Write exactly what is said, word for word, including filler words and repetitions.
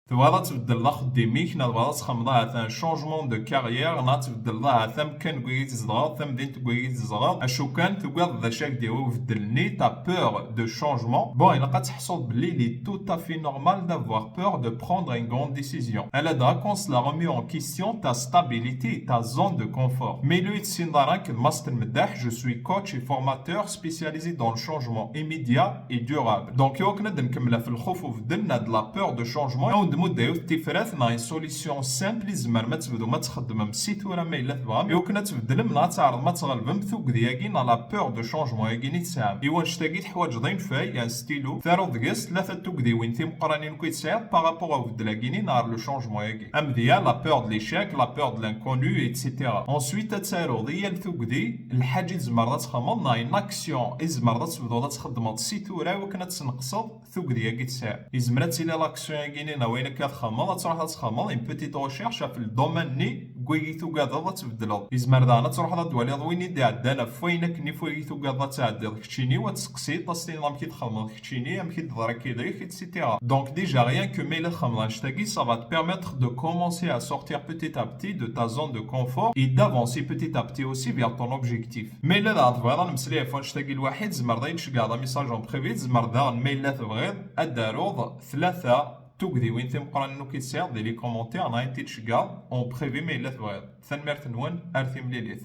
Tebɣiḍ ad tbeddleḍ axeddim-ik, neɣ tebɣiḍ ad txedmeḍ ahat un changement de carrière, neɣ ad tbeddleḍ ahat amkan deg wayeg tzedɣeḍ, tamdint deg wayeg tzedɣeḍ, acu kan tugiḍ d acu ak-d-yawi ubeddel-nni, t'as peur de changement. Bon, ilaq ad teḥsuḍ belli il est tout à fait normal d'avoir peur de prendre une grande décision. Ala dɣa qu'on se la remet en question ta stabilité, ta zone de confort. Meyla ur yi-tessineḍ ara, nekk d Master Meddaḥ, je suis coach et formateur spécialisé dans le changement immédiat et durable. Donc, i wakken ad nkemmel ɣef lxuf ubeddel neɣ de la peur de changement, ad wen-d-muddeɣ yiwet n tifrat neɣ une solution simple i tzemrem ad tebdum ad txeddmem si tura ma yella tebɣam, i wakken ad tbeddlem neɣ ad tɛerḍem ad tɣelbem tugdi-agi neɣ la peur de changement-agi i tesɛam. I wannect-agi teḥwaǧeḍ une feuille, un stylo, taruḍ deg-s tlata n tugdiwin timeqqranin akk i tesɛiḍ par rapport i ubeddel-agi-nni neɣ le changement-agi. Amedya, la peur de l'échec, la peur de l'inconnu, et cetera. Ensuite, ad taruḍ i yal tugdi lḥaǧa i tzemreḍ ad txedmeḍ neɣ une action i tzemreḍ ad tebduḍ ad txeddmeḍ si tura i wakken ad tesneqseḍ tugdi-agi tesɛiḍ. Yezmer ad tili l'action-agi-nni neɣ wayen akka txedmeḍ, ad truḥeḍ ad txedmeḍ une petite recherche ɣef le domaine-nni deg wayeg tugadeḍ ad tbeddleḍ. Yezmer daɣen ad truḥeḍ ad d-twaliḍ win i d-iɛeddan ɣef wayen akken i wayeg tugadeḍ ad tɛeddiḍ keččini, u ad testeqsiḍ, ad s-tiniḍ amek i txedmeḍ keččini, amek i d-teḍra akka yid-k, et cetera. Donc déjà, rien que ma yella txedmeḍ annect-agi, ça va te permettre de commencer à sortir petit à petit de ta zone de confort et d'avancer petit à petit aussi vers ton objectif. Ma yella daɣen tebɣiḍ ad nemmeslay ɣef wannect-agi lwaḥid, tzemreḍ ad yi-d-tceggɛeḍ amessage en privé, tzemreḍ daɣen ma yella tebɣiḍ ad d-taruḍ tlata tugdiwin timeqqranin akk i tesɛiḍ di les commentaires, neɣ ad yi-d-tceggɛeḍ en privé ma yella tebɣiḍ. Tanemmirt-nwen, ar timlilit.